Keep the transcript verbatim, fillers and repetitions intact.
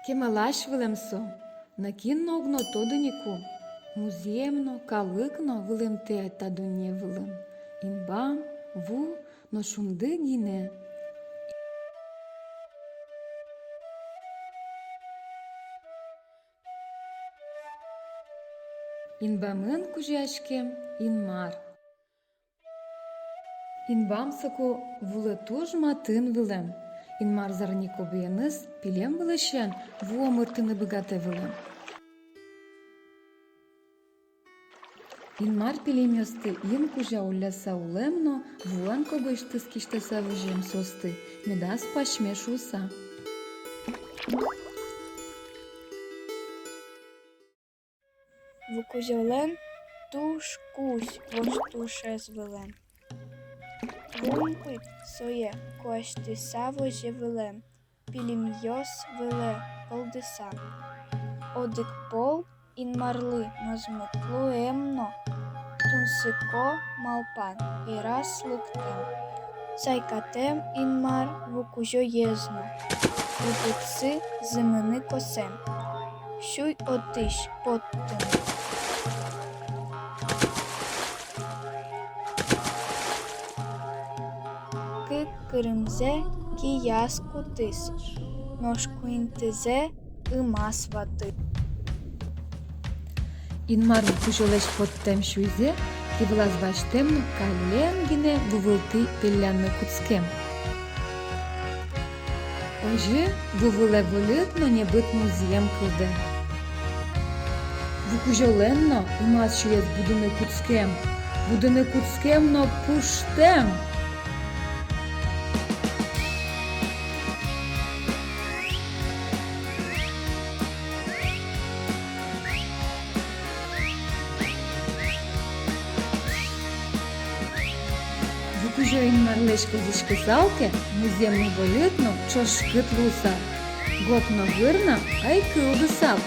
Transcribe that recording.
Кемалась вылэм со, но кин но уг но тоды ини ку. Музъем но, калык но вылымтэ та дунне вылын. Инбам, ву но шунды гинэ. Инбамын кузёяськем Инмар. Инбам соку вулы туж матын вылэм. Инмар зарни кобыеныз пилем вылысен ву омыртыны быгатэ вылэм. Инмар пилемъёсты ин кузя улляса улэм но, вуэн кобыысьтыз кисьтаса возем соосты, медаз пасьме шуыса. Вукузёлэн туж кузь вож тушез вылэм. Вуын пыд сое куасьтыса возе вылэм, пилемъёс вылэ пӧлдыса. Одӥг пол Инмарлы мӧзмыт луэм но, тунсыко малпан йыраз лыктэм. Сайкатэм Инмар вукузёез но, ву пыдсы зымыны косэм, сюй отысь поттыны. Кык кырымзэ кияз кутӥз, нош куинетӥзэ ымаз ватӥз. Инмар вукузёлэсь поттэм сюйзэ ки вылаз басьтэм но каллен гинэ ву вылтӥ пелляны кутскем. Озьы ву вылэ вольыт но небыт музъем кылдэ. Вукузёлэн но ымаз сюез будыны кутскем, будыны кутскем но пуштэм. Вукузё Инмарлэсь кылзӥськысал ке, музъем но вольыт но чошкыт луысал, гоп но гыр но ӧй кылдысал.